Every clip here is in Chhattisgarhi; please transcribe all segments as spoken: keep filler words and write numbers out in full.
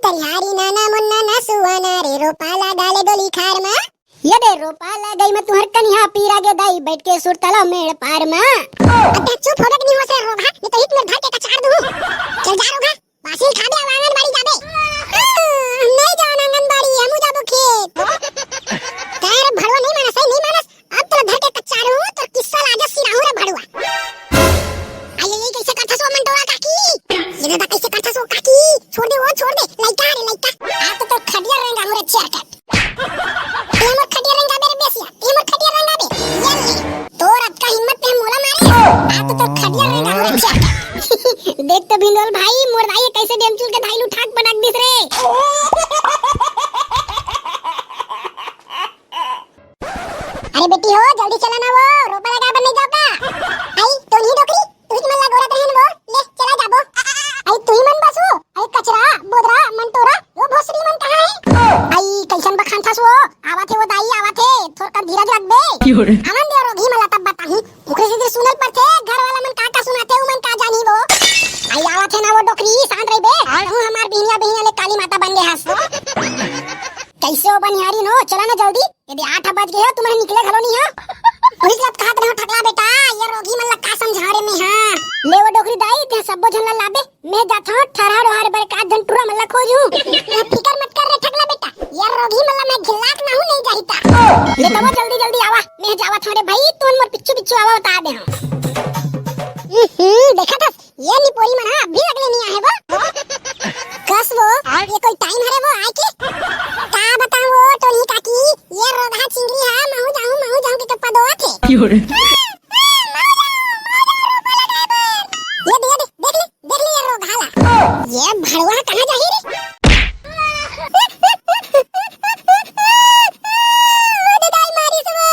तरिहारी नाना मुन्ना ना सुआना रे, रोपा लगा ले डोली खार मा। ये दे रोपा लगई में तुहर कनिहा पीरा गे दाई, बैठ के सुरतला मेड़ पार मा। अबे चुप हो बे, नहीं हो से रोगहा, नहीं तो हिक में धर के कचार दूं। चल जा रोगहा, बासिल खा दे, अब आंगनबाड़ी जाबे। नहीं जान आंगनबाड़ी, हमू जाबो खेत। तेरे भड़वा नहीं मानस, नहीं मानस। अब तो धर के कच्चा रहूं, तो किस्सा लाजा सिराहू रे भड़ुआ। आई, आई, कैसे करथस वो मंटोरा काकी? ये दादा कैसे करथस वो काकी? छोड़ दे वो, छोड़ दे। लइका रे लइका। आ तो तोर खटिया रेंगा मोरे चेयर कट। ये मोर खटिया रेंगा बे रे बेसिया। ये मोर खटिया रेंगा बे। ये ले। तोर अतका हिम्मत ते मोला मारे। आ तो तोर खटिया रेंगा मोरे चेयर कट। देख तो भिंडोल भाई, मोर दाई कैसे डेमचुल के धाइलू ठाक पटक दिस रे। अरे बेटी हो, जल्दी चला ना वो, रोपा लगा बर नहीं जाओ का? आई, तो नहीं डोकरी, तू ही मन ला गोरत रहन वो, ले, चला जाबो। आई, तू ही मन बसो, आई, कचरा, बोदरा, मंटोरा, वो भोसड़ी मन कहाँ है? आई, कैसन बखान थस वो, आवत हे वो दाई, आवत हे, थोर का धीरज रख बे। क्यों रे? आनंद दे रोगही मला तब बताहूँ, ओकरे से सुनल पड़थे, घर वाला मन का का सुनाथे, उमन का जानी वो। आई, आवत हे ना वो डोकरी, शांत रही बे, तू हमार बिहनिया बिहनिया ले काली माता बन गे हस। कैसे हो बनिहारी नो, चला ना जल्दी। यदि आठ बज गे हो, तुम्हर निकले घलो नहीं हो। उही सब कहत रहो ठकला बेटा, ये रोगी मन ला का समझा रे मैं, हाँ। ले वो डोकरी दाई, ते सब्बो झन ला लाबे, मैं जाथो ठरहा रोहर बर का झन टुरा मन ला खोजू। ये फिकर मत कर रे ठकला बेटा, ये रोगी मन ला मैं घिल्लात ना हूँ, नहीं जाही ता। ले तो वो जल्दी जल्दी आवा, मैं जावत हूँ रे भाई, तुमन मोर पिच्चू पिच्चू आवा बता दे हो। हम्म, देखा था ये निपोरी मन ह अभी अगले नहीं आहे वो। कस वो, ये कोई टाइम हरे वो आए के? का बताऊं वो टोनी काकी, ये रोगहा चिंगरी ह, महू जाऊं, महू जाऊं के तो पदोत हे। क्यों रे? ये दे, ये दे, देख ले, देख ले ये रोगहा ला। ये भड़वा कहाँ जाही रे? ओ दे दाई मारिस वो।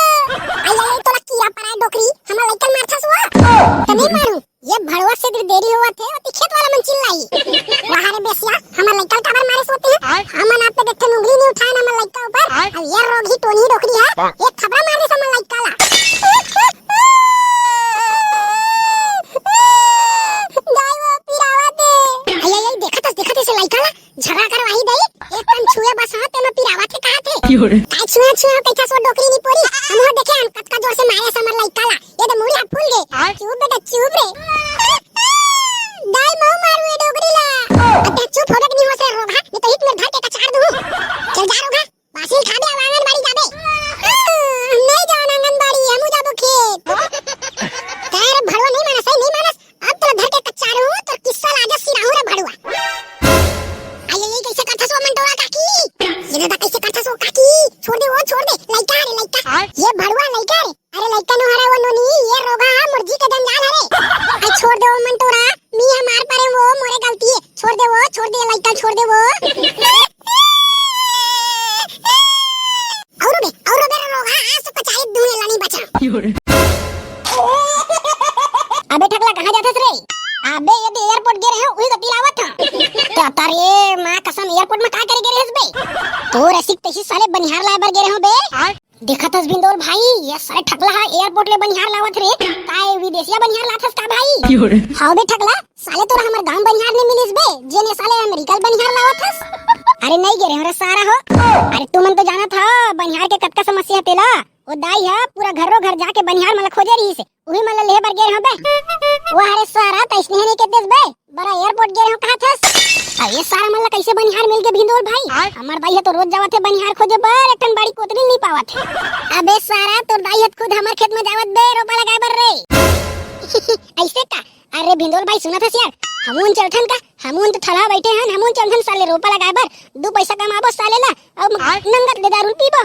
आई, आई, आई, तोला कीरा परा डोकरी, हमर लइकन मारथस वो। तने मारू। ये भड़वा से देरी होवत हे, ओती खेत वाला मन चिल्लाई। वाह रे बेसिया, हमर लइका ल काबर मारे सोते हैं? हमन आप पे देखते उंगली नहीं उठाए ना हमर लइका ऊपर। अब ये रोगही टोनी डोकरी है, ये थपरा मार दे हमर लइका ला। दाई वो पिरावत हे। आई, आई, आई, देखत हस, देखत हस लइका ला, झगड़ा करवाही दई, एक कन छुए बस हाथ, तेमा पिरावत हे कहत हे। क्यों रे? काय छुए, छुए, कैसा सो डोकरी नहीं पोरी, हम हो देखे हम कतका जोर से मारे हमर लइका ला। ये तो मुड़ी हाथ फूल गए। हाँ? चुप बेटा, चुप रे। दाई मऊ मारू ये डोकरी ला। अबे चुप हो बे, नहीं हो से रोगहा, नहीं तो हिक में धर के कचार दूं। चल जा रोगहा, बासी खा दे, अब आंगनबाड़ी जाबे। नहीं जान आंगनबाड़ी, हमू जाबो खेत। तेरे भड़वा नहीं मानस, नहीं मानस। अब तो धर के कचार दूं, तो किस्सा लाजा सिराहू रे भड़वा। आई, आई, कैसे करथस वो मंटोरा काकी? ये दादा कैसे करथस वो काकी? छोड़ दे वो, छोड़ दे। लइका रे, लइका। हाँ? ये भड़वा लइका रे। अरे लइका नो हरे वो नोनी, ये रोगहा मोर जी के जंजाल हरे। अरे छोड़ दे वो मंटोरा, मी हमार परे वो मोरे गलती हे। छोड़ दे वो, छोड़ दे लइका, छोड़ दे वो। और बे, और बे रोगहा, आज तो कचाई दूं, एला नहीं बचा। अबे ठकला, कहाँ जाथस रे? अबे ये दे एयरपोर्ट गे रहे हो, उही गति लावत हा। तो अरे माँ कसम, एयरपोर्ट में का करे गे रहेस बे? तो रसिक तैसी साले बनिहार लाए बर गे रहे हो बे। देखत हस भिंदोल भाई, ये सारे ठकला हा एयरपोर्ट ले बनिहार लावत रे। काय विदेशिया बनिहार लाथस का भाई? क्यों रे? हाव बे ठकला, साले तोरा हमर गांव बनिहार नहीं मिलिस बे, जेन ये साले अमेरिका ले बनिहार लावत हस। अरे नहीं गे रे हमरे सारा हो। अरे तुमन तो जानत हा बनिहार के कतका समस्या हे तेला। वो दाई हा पूरा घरो घर जाके बनिहार मन ला खोजे रहिस हे, उही मन ला लेहे बर गे रहे हो बे। वो अरे सारा तैसने नहीं के देस बे। बड़ा एयरपोर्ट गे रहे हो कहा थस? अरे सारा मन ला कैसे बनिहार मिल गे भिंदोल भाई? हाँ? हमर दाई ह तो रोज जावत हे बनिहार खोजे बर, एक ठन बाड़ी कोतरी नहीं पावत हे। अबे सारा तोर दाई ह खुद हमर खेत में जावत बे रोपा लगाए बर रे। ऐसे का? अरे भिंदोल भाई सुनत हस यार, हमून चलथन का? हमून तो ठलहा बैठे हन, हमून चलथन साले रोपा लगाए बर, दू पैसा कमाबो साले ला, अब नंगत ले दारू पीबो।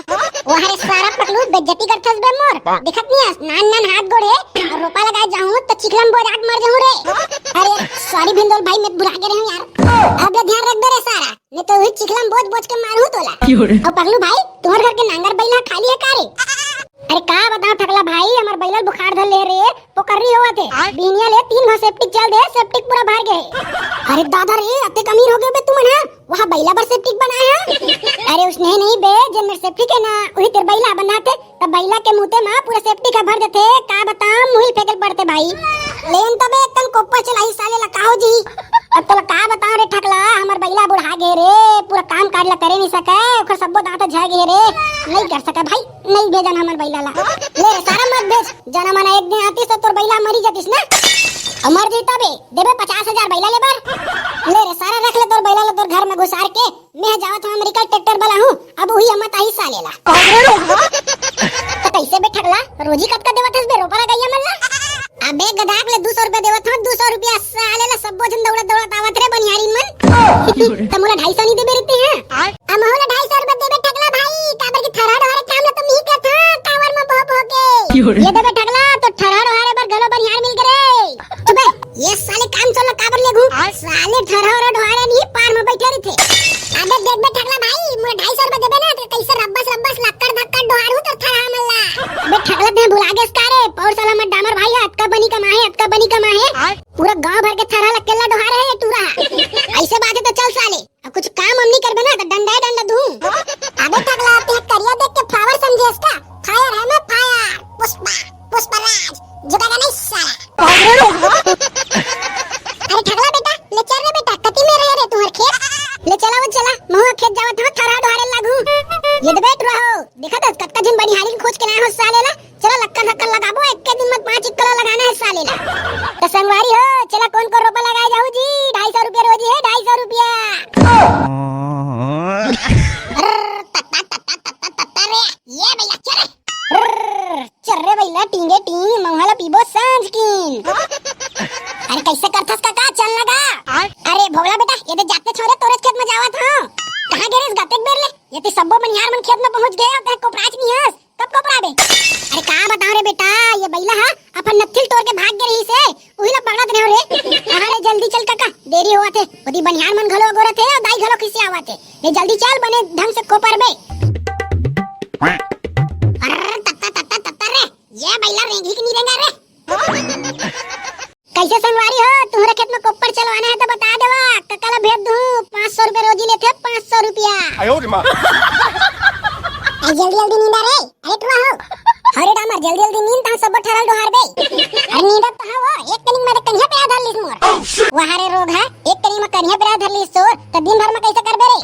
वाह रे सारा पकलू, बेइज्जती करथस बे मोर। दिखत नहीं हस, नान नान हाथ गोड़ हे, और रोपा लगा जाऊं तो चिखलम बोझ आग मर जाऊं रे। अरे सॉरी भिंदोल भाई, मैं भुला गे रहूं यार। अब ले ध्यान रख बे रे सारा, नहीं तो वही चिखलम बोझ बोझ के मारू तोला। क्यों रे? और पकलू भाई, तुम्हारे घर के नांगर बैला खाली है का रे? अरे का बताओ ठकला भाई, हमर बैला ल बुखार धर ले रे, पोकर्री होवत हे। बिहनिया ले तीन घाव सेप्टिक चल दे, सेप्टिक पूरा भर गे। अरे दादा रे, अतेक अमीर हो गे बे तुमन ह, वहाँ बैला बर सेप्टिक बनाए ह? अरे उसने नहीं बे, जेन मेर सेप्टिक हे ना, उही तेर बैला बंधाथे, त बैला के मुते मा पूरा सेप्टिक ह भर देथे। का बताओ, मुही फेंकल पड़थे भाई। लेन तबे एक कन कोप्पा चलाही साले ला, का हो जी? अब तोला का बताओ रे ठकला, हमर बैला बुढ़ा गे रे, काम काज ला करे नहीं सके, ओकर सब्बो दांत झड़ गे रे, नहीं कर सके भाई, नहीं भेजन हमन बइला ला। ले रे सारा मत भेज, जना मना एक दिन आतिस त तोर बइला मरी जातिस ना, अउ मर जइता बे, देबे पचास हजार बइला ले बर। ले रे सारा रख ले तोर बइला ला तोर घर में घुसार के, मैं जावत हूँ अमेरिका ट्रैक्टर बला हूँ, अब वही अम्मा ताही साले ला। त कैसे बे ठगला, रोजी कतका देवत हस बे रोपा लगइया मन ला? अबे गधाक ले दू सौ रुपया देवत हूँ, दू सौ रुपया साले ला, सब्बो झन दौड़त दौड़त आवत रे बनिहारिन मन। त मोला ढाई सौ नहीं देबे रहिते हैं? अब महू ला ढाई सौ रुपया देबे ठगला भाई, काबर की थरहा डोहारे काम ला तो मी करत हूँ, कावर में भो भो के। ये देबे ठगला, तो थरहा डोहारे बर घलो बनिहार मिल गे रे। चुप बे, ये साले काम चोर ला काबर लेगहूं? साले थरहा डोहारे नहीं पार में बैठे रहिथे। अबे देख बे ठगला भाई, मोला ढाई सौ रुपया देबे ना, त कैसे रब्बस रब्बस लक्कड़ धक्कड़ डोहारहूं तोर थरहा मन ला। अबे ठगला, तैं भुला गेस का रे? पौर साल हमर डामर भाई ह, अतका बनी कमाए हे, अतका बनी कमाए हे। पूरा गांव भर के थरहा ला अकेल्ला डोहारे हे ये टूरा। ऐसे बात है तो चल साले। अब कुछ काम हम नहीं करबे ना, तो डंडा ही डंडा दूं। अबे ठगला, तैं करिया देख के flower समझे हस का? Fire है मैं fire, पुष्पा, पुष्पराज, झुकेगा नहीं साला। अरे ठगला बेटा, ले चल रे बेटा, कति में रहे रे तुहर खेत? ले चला वो चला, महू खेत जावत हूँ, थरहा डोहारे लागू। ये दे बैठ रहो, देखा तो कतका झन बनिहारिन खोज के लाए हो साले ला। चला लक्कड़ धक्कड़ लगाबो, एक के दिन में पाँच किलो लगाना है साले ला। तो संगवारी हो, चला कोन कोन रोपा लगाए जाहू जी, ढाई सौ रुपया रोजी है, ढाई सौ रुपया। अर्र, तत्ता, तत्ता, तत्ता, तत्ता रे, ये भैया चल। अर्र, चल रे भैया, टींगे टीं, महुआ ला पीबो सांझ किन। अरे कैसे करथस काका, चल ना गा। अरे भोला बेटा, ये दे जाते छोरे तोरे खेत में जावत हूँ। कहाँ गे रेस गा अतेक बेर ले? ये ते सब्बो बनिहार मन खेत में पहुँच गए, ते कोपराच नहीं हस। कब कोपराबे? अरे का बताओ रे बेटा, ये बइला हा अपन नथिल तोड़ के भाग गे रहिस हे, उही ला पकड़त रहेंव रे। अरे जल्दी चल काका, देरी होवत हे, ओती बनिहार मन घलो अगोरत हे अउ दाई घलो खिसिया आवत हे। ले जल्दी चल, बने ढंग से कोपरबे। अर्र, तत्ता, तत्ता, तत्ता रे, ये बइला रेंगही कि नहीं रेंगा रे? कैसे संगवारी हो, तुम्हरे खेत में कोप्पर चलवाना है तो बता देवा, कका ला भेज दूं, पाँच सौ रुपया रोजी लेथे, पाँच सौ रुपया। आयो रे माँ। ए, जल्दी जल्दी नींदा रे, अरे टुरा हो। अरे डामर, जल्दी जल्दी नींद, तहाँ सब ठरहा डोहार बे। अरे नींदत तो हाँ वो, एक कनिक में कनिहा पेरा धर लिस मोर। वाह रे रोगहा, एक कनिक में कनिहा पेरा धर लिस तोर, त दिन भर में कैसे करबे रे?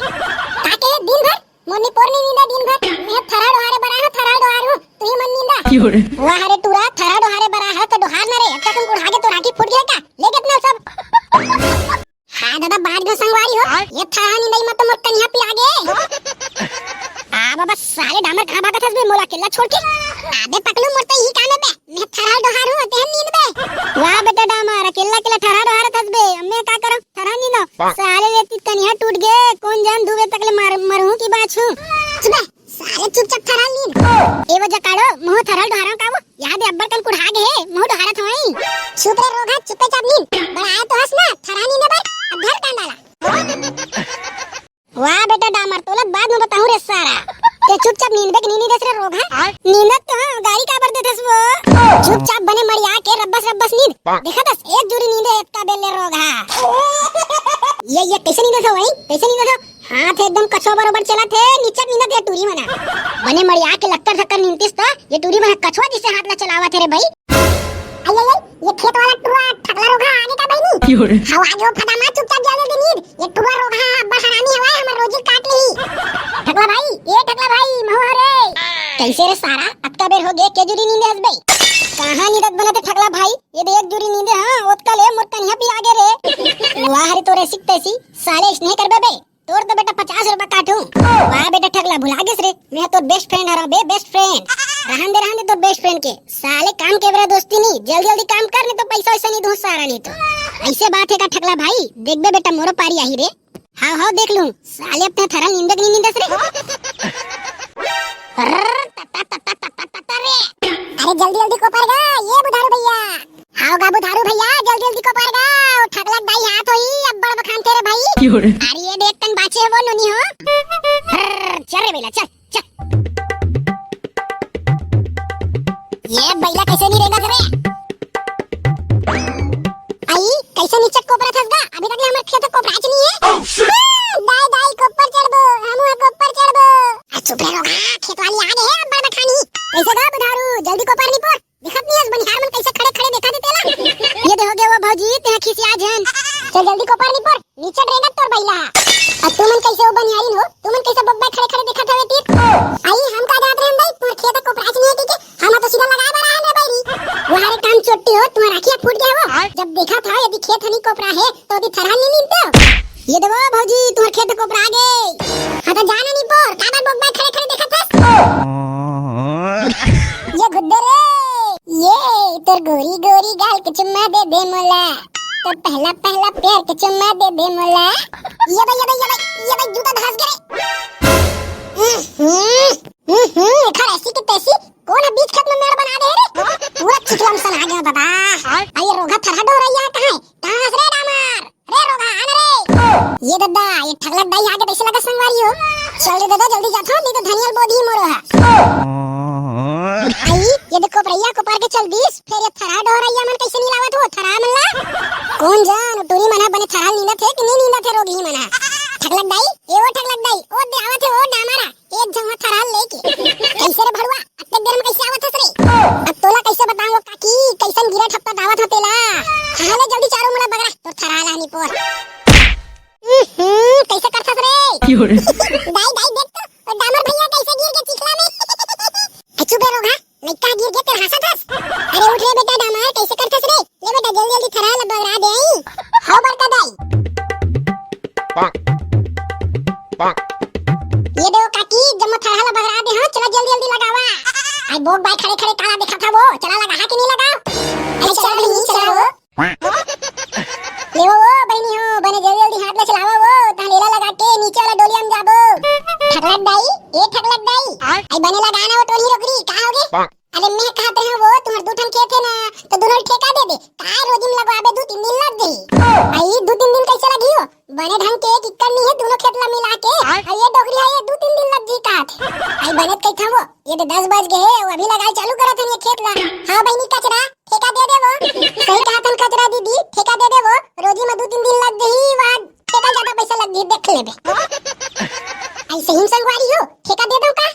का के दिन भर? मोर निपोर नहीं नींदा दिन भर। मैं थरहा डोहारे बर आए हूँ, थरहा डोहार हूँ, तू ही मन नींदा। वाह रे टूरा, थरहा डोहारे बर आए हस त डोहार ना रे, अतका कन कुढ़ा के तोर आँखी फूट गे का? ले गे त ना सब। हाँ दादा, बाँच गो संगवारी हो, ये थरहा नींदई म तो मोर कनिहा पिरा गे। आ बाबा, साले डामर कहाँ भागत हस बे, मोला अकेल्ला छोड़ के? अबे पकलू, मोर तो यही काम है बे, मैं थरहा डोहार हूँ, ते हम नींद बे। वाह बेटा डामर, अकेल्ला अकेल्ला थरहा डोहारत हस बे, अब मैं का करंव? थरहा नींदो। साले ले ती कनिहा टूट गे, कोन जान दू बजे तक ले मर, मरहूँ कि बाँचहूँ। चुप बे, साले चुपचाप थरहा नींद। ए वो जकाड़ो, महू थरहा डोहारंव का वो? याद है अब्बड़ कन कुढ़ा गे हे, महू डोहारत हवंव। चुप रे रोगहा, चुपचाप नींद। बड़ा आए तो हस ना, थरहा नींदे बर, अब धर कांदा ला। वाह बेटा डामर, तोला बाद में बताहूँ रे सारा। ते चुपचाप नींदबे कि नहीं नींदस रे रोगहा? नींदत तो हाँ, गारी काबर देथस वो? चुपचाप बने मड़िया के रब्बस रब्बस नींद। देखत हस, एक जुरी नींदे अतका बेर ले रोगहा। ये, ये कैसे नींदत हो भाई? कैसे नींदत हो? हाथ एकदम कछुआ बरोबर चलत हे, निचक नींदत हे टूरी मना। बने मड़िया के लक्कर धक्कर नींदतिस त ये टूरी मना कछुआ जैसे हाथ ला चलावत हे रे भाई। आई, आई, आई, ये खेत वाला टुरा ठगला रोगहा आगे का बहिनी? क्यों रे? हवा जो फटा मा चुपचाप जावे दे नींद। ये टुरा रोगहा अब्बड़ हरामी हवय, हमर रोजी काट ली। ठगला भाई, ए ठगला भाई, महू हरे। कैसे रे सारा, अतका बेर हो गे, के जुरी नींदे हस बे? कहाँ नींदत बनत हे ठगला भाई, ये दे एक जुरी नींदे हाँ, ओतका ले मोर कनिहा पिरा गे रे। वाह रे तोरे सिक तैसी, साले इसने करबे बे। तोर तो बेटा पचास रुपया काटूं। वाह बेटा ठगला, भुला गेस रे, मैं तोर best friend हरंव बे, best friend। रहन दे, रहन दे तोर best friend के। साले काम के बेरा दोस्ती नहीं, जल्दी जल्दी काम कर, नहीं तो पैसा वैसा नहीं दूं सारा, नहीं तो। ऐसे बात है का ठगला भाई? देख बे बेटा, मोरो पारी आही रे। हाव हाव देख लूं, साले अपने थरहा नींदे कि नहीं नींदस रे। अर्र, तत्ता, तत्ता, तत्ता, तत्ता रे। अरे जल्दी जल्दी कोपर गा, ये बुधारू भैया। हाव गा बुधारू भैया, जल्दी जल्दी कोपर गा, वो ठगला के दाई हाथ होई, अब्बड़ बखान तेरे भाई। क्यों रे? अरे ये देख कन बाचे हे वो नोनी हो। हर्र, चल रे बेला, चल, चल। ये बैला कैसे नहीं रेंगत रे? आई, कैसे नीचे कोपरा थस गा? अभी तक ले हमर खेत कोपराच नहीं है। Oh, shit! हाँ, दाई, दाई, कोपर चढ़बो, हमू ह कोपर चढ़बो। आ, चुप रे रोगहा, खेत वाली आ गे हे, अब्बड़ बखानी। कैसे गा बुधारू, जल्दी कोपर नहीं पोर। दिखत नहीं है, बनिहार मन कैसे खड़े खड़े देखा देते ला। ये देखो गे वो भौजी, ते खिसिया झन। चल जल्दी कोपर नहीं पर, नीचे रेंगत तोर बैला। अब तुमन कैसे हो बनिहारिन हो, तुमन कैसे बब्बा खड़े खड़े देखत हवे तीर? आई हम का जात रहन भाई, तोर खेत कोपराच नहीं है के? हम तो सीधा लगाए बर आए ना बैरी। वहां रे काम चोट्टी हो, तुम्हारा आँखिया फूट गया हो। जब देखा था यदि खेत हनी कोपरा है तो यदि थरहा नहीं निंदते हो। ये देवो भौजी, तुम्हार खेत कोपरा गे। हाँ तो जाना नहीं पोर, का बात बब्बा खड़े खड़े देखत हस? ये गुद्दे रे, ये तोर गोरी गोरी गाल के चुम्मा दे दे मोला, तोर पहला पहला प्यार के चुम्मा दे दे मोला। ये भाई, ये भाई, ये भाई, ये भाई, जूता धस गे रे। हम्म, हम्म, एकर ऐसी की तैसी, कौन है बीच खेत में मेड़ बना दे रे? पूरा चिखलम सन आ गया दादा। आ ये रोगा थरहा डोरैया कहाँ है? कहाँ हस रे डामर? रे रोगा, आन रे। ये दादा, ये ठगलक दाई आगे तैसे लगा संगवारी हो। चल रे दादा, जल्दी जात हो, नहीं तो धनियल बोधी मोरो है। आई, ये देखो भैया को पार के चल दीस, फिर ये थरहा डोरैया मन कैसे नहीं लावत हो, थरहा मन ला। कौन जान, टूरी मन ह बने थरहा नींदत है कि नहीं नींदत है रोगही मन ह। ठगलक दाई, ए वो ठगलक दाई, ओ दे आवत है वो डामरा, एक झंगमा थरहा लेके। कैसे रे भड़ुआ, अत्ते देर में कैसे आवत हस रे? अब तोला कैसे बताऊं काकी, कैसन गिरा ठप्पा दावत ह तेला। हाँ ले जल्दी चारो मुड़ा बगरा, तोर थरहा ला नहीं पोर। हम्म, कैसे करथस रे? क्यों रे? दाई, दाई, देख तो, ओ डामर भैया कैसे गिर के चिखला में। ए, चुप रे रोगहा, लइका गिर के तेरा हंसत हस। अरे उठ रे बेटा डामर, कैसे करथस रे? ले बेटा, जल्दी, जल्दी थरहा ल बगरा दे आई। हाव बड़का दाई। ये दे ओ काकी, जम्मो थरहा ल बगरा दे, हाँ, चला जल्दी, जल्दी लगावा। आई बोक बाई खड़े, खड़े काला देखा था वो, चला लगा हा कि नहीं लगा? आई चला बहिनी, चला वो। ले वो, वो बहिनी हो, बने जल्दी जल्दी हाथ में चलावा वो, तहाँ लेला लगा के नीचे वाला डोलिया में जाबो। ठकलक दाई, ए ठकलक दाई, आई बने लगा ना वो टोनी रोकरी, का होगे? अरे मैं कहत रहे वो, तुम्हार दू ठन खेत है ना, तो दोनों ठेका दे दे, काय रोजी में लगवाबे, दू तीन दिन लग जाही। आई दू तीन दिन कैसे लगी हो? बने ढंग के एक एकड़ नहीं है, दोनों खेत ला मिला के, आई ये डोकरी है, ये दू तीन दिन लग जाही कहत। आई बने कही था वो, ये तो दस बज गए, वो अभी लगाई चालू करत हन ये खेत ला। हाँ बहिनी कचरा, ठेका दे देबो। सही कहा थन कचरा दीदी, ठेका दे देबो। रोजी में दू तीन दिन लग जाही, वहाँ ठेका ज्यादा पैसा लग जाही, देख लेबे। ऐसे ही संगवारी हो, ठेका दे दो का?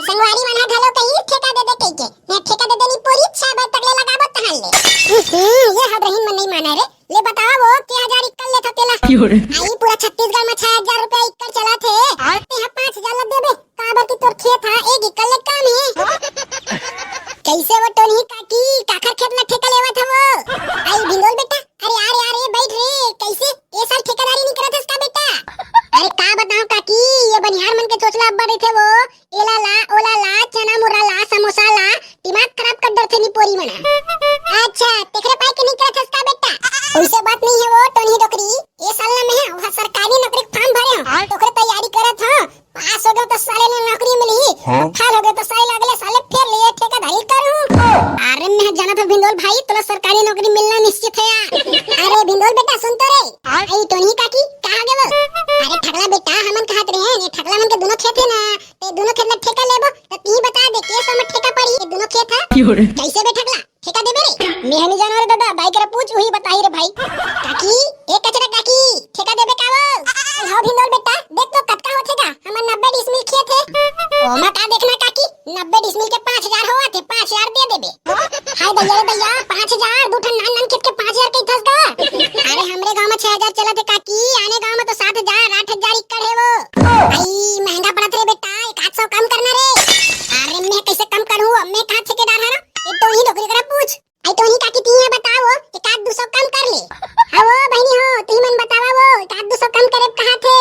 संगवारी मन ह घलो कही ठेका दे दे कही के। मैं ठेका दे देनी पूरी छह बजे तक ले लगाबो तहां ले। हम्म, ये हद रहीन मन नहीं माना रे। ले बताओ वो के हजार इक्कल लेथा तेला? क्यों रे? आई पूरा छत्तीसगढ़ में छह हजार रुपया इक्कल चला थे। आय। ते यहाँ पाँच हजार लग देबे। काबर कि तोर खेत हा एक एकड़ ले कम हे। कैसे वो टोनही काकी, काखर खेत ला ठेका लेवत हवो? आई भिंदोल बेटा, अरे यार, यार, ए बैठ रे, कैसे ए साल ठेकेदारी नहीं करत हस का बेटा? अरे का बताओ काकी, ये बनिहार मन के चोचला अब्बड़ रहिथे वो, एला ला, ओला ला, चना मुर्रा ला, समोसा ला, दिमाग खराब कर डरथे निपोरी मन। अच्छा, तेखरे पाई के नहीं करत हस का बेटा? ओइसे बात नहीं हे वो टोनही डोकरी, ए साल ना मैं हा सरकारी नौकरी के फॉर्म भरे हूँ, हाँ। ओकरे तैयारी करत हूँ, पास हो गए तो साले ने नौकरी मिली, हाँ। फेल हो गए तो साले अगले साले फिर लिए ठेकेदारी करूँ। अरे मैं जानत हूँ भिंदोल भाई, तोला सरकारी नौकरी मिलना निश्चित है यार। अरे भिंदोल बेटा सुन तो रे, हाँ। आई टोनी काकी कहाँ गए वो? अरे ठगला बेटा, हमन कहत रहे हैं, ये ठगला मन के दोनों खेत है ना, ते दोनों खेत ला ठेका लेबो, तो ती बता दे के समय ठेका पड़ी ये दोनों खेत है। क्यों रे? कैसे बे ठगला? ठेका देबे रे? मेंह नी जानव रे ददा, बाई करा पूछ, उही बताही रे भाई। काकी, ए कचरा काकी, ठेका देबे का वो? अरे हो भिंदोल बेटा, देख तो कतका होथे गा, हमर नब्बे डिसमिल खेत हे। ओमा का देखना काकी, नब्बे डिसमिल के पाँच हजार होवत हे, पाँच हजार दे देबे। हाय दैया रे दैया, पाँच हजार, दू ठन नान नान खेत के पाँच हजार कहिथस गा। अरे हमरे गांव में छह हजार चलत हे काकी, आने गांव में तो सात हजार, आठ हजार इक्कड़ हे वो। आई महंगा पड़त रे बेटा, एक आध सौ कम करना रे। अरे मैं कैसे कम करूँ, मैं कहाँ ठेकेदार हरव? ए टोनी डोकरी करा पूछ। आई टोनी काकी तिही बताओ, एक आध दू सौ कम कर ले। हाँ वो बहिनी हो, तुही मन बतावा वो, एक आध दू सौ कम करे कहा थे।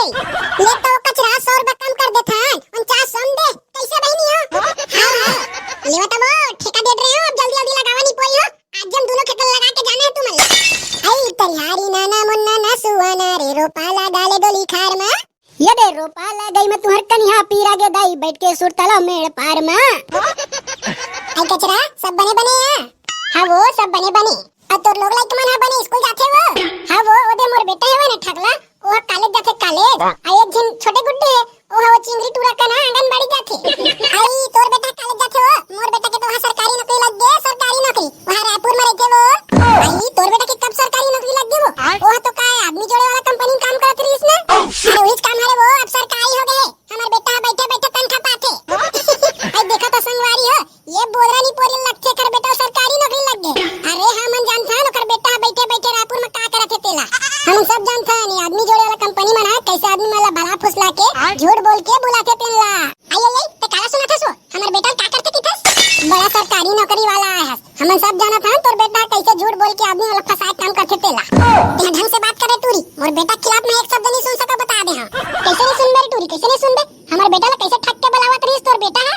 ले तो कचरा सौ रुपया कम कर देथन, उनचास सौ में दे, कैसे बहिनी हो? हाँ, हाँ। लेवा तब वो, ठेका दे रहे हो, अब जल्दी जल्दी लगावा नी पोरी हो, आज हम दोनों खेत लगा के जाना है तुमन ला। आई तरिहारी नाना मुन्ना ना सुआना रे रोपा लगा ले डोली खार मा। ये दे रोपा लगई में तुहर कनिहा पीरा गे दाई, बैठ के सुरतला मेड़ पार में। आई कचरा, सब बने बने आ? हाँ वो, सब बने बने। अउ तोर लोग लाइक मन हा बने स्कूल जाथे वो? हाँ वो, ओदे मोर बेटा हेवय ना ठगला, ओ हा कॉलेज जाथे कॉलेज। आ एक झिन छोटे गुड्डू हे, ओ हा वो चिंगरी टूरा कना आंगनबाड़ी जाथे। आई तोर बेटा कॉलेज जाथे वो, मोर बेटा के तो वहाँ सरकारी नौकरी लग गे, सरकारी नौकरी। वहाँ रायपुर में रहिथे वो। आई, तोर बेटा के कब सरकारी नौकरी लग गे वो? आय। वो तो का आदमी जोड़े वाला कंपनी में काम करत रहिस ना? अरे उहीच काम हरे वो, अब सरकारी हो गए। हमर बेटा ह बइठे बइठे तनखा पाथे। आई देखा तो संगवारी हो, ये बोदरा निपोरी लगथे, एकर बेटा सरकारी नौकरी लग गे। अरे हमन जानथन ओकर बेटा ह बइठे बइठे रायपुर में का करत हे तेला। हमन सब जानथन ये आदमी जोड़े वाला कंपनी मन ह कैसे आदमी मन ला भला फुस ला के, झूठ बोल के बुलाथे तेन ला। आई, आई, आई, ते काला सुनत हस वो? हमर बेटा का करथे किथस? बड़ा सरकारी नौकरी वाला आय हस। हमन सब जानत हन तोर बेटा कइसे झूठ बोल के आदमी वाला फंसाए काम करथे तेला। तें ढंग से बात करे टूरी, मोर बेटा के खिलाफ मैं एक शब्द नहीं सुन सका, बता दे हँव। कइसे नहीं सुनबे रे टूरी, कइसे नहीं सुनबे? हमर बेटा ला कइसे ठग के बुलावत रहिस तोर बेटा ह?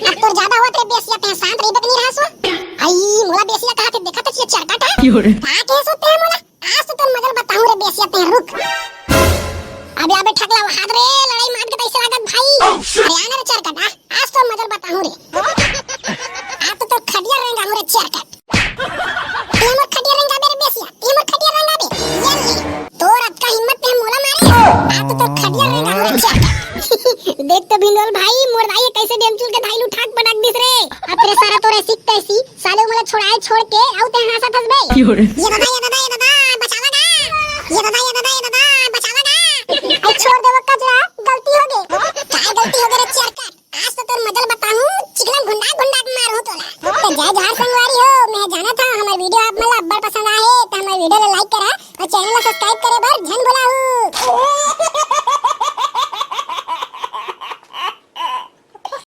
अब तोर ज्यादा होवत रे बेसिया, तें शांत रहिबे कि नहीं रहस वो? आई, मोला बेसिया कहाथे, देखत हस ये चरकट ह? का कहेस वो तें मोला? आज तो तोर मजा ल बताहूँ रे बेसिया, तें रुक। अबे, अबे ठकला, हाथ रे, लड़ाई मार के तइसे लागत भाई। अरे आ ना रे चरकट, आ, आज तोर मजा ल बताहूँ रे। आज तो तोर खटिया रेंगाहूँ रे चरकट। तें मोर खटिया रेंगाबे रे बेसिया, तें मोर खटिया रेंगाबे। ये ले, तोर अतका हिम्मत तें मोला मारे। आज तो तोर खटिया रेंगाहूँ रे चरकट। देख तो भिंडोल भाई, मोर दाई कइसे डेमचुल के धाई ल उठा के पटक दिस रे। अब तेरे सारा तोरे सिख तैसी, साले मोला छोड़ाए छोड़ के अउ तें हाँसत हस बे। ये दादा, ये दादा, ये दादा, बचावा ना। ये दादा, ये दादा, ये दादा, बचावा ना। अरे छोड़ दे वो कचरा, गलती हो गे। काय गलती हो गे रे चरकट? आज तो तोर मजा ल बताहूँ, चिखला गुंडा गुंडा के मारहूँ तोला। तो जय जोहार संगवारी हो, मैं जानत हँव हमर वीडियो आप मन ला अब्बड़ पसंद आए हे, तो हमर वीडियो ला लाइक करा अउ चैनल ला सब्सक्राइब करे बर झन भुलाहू।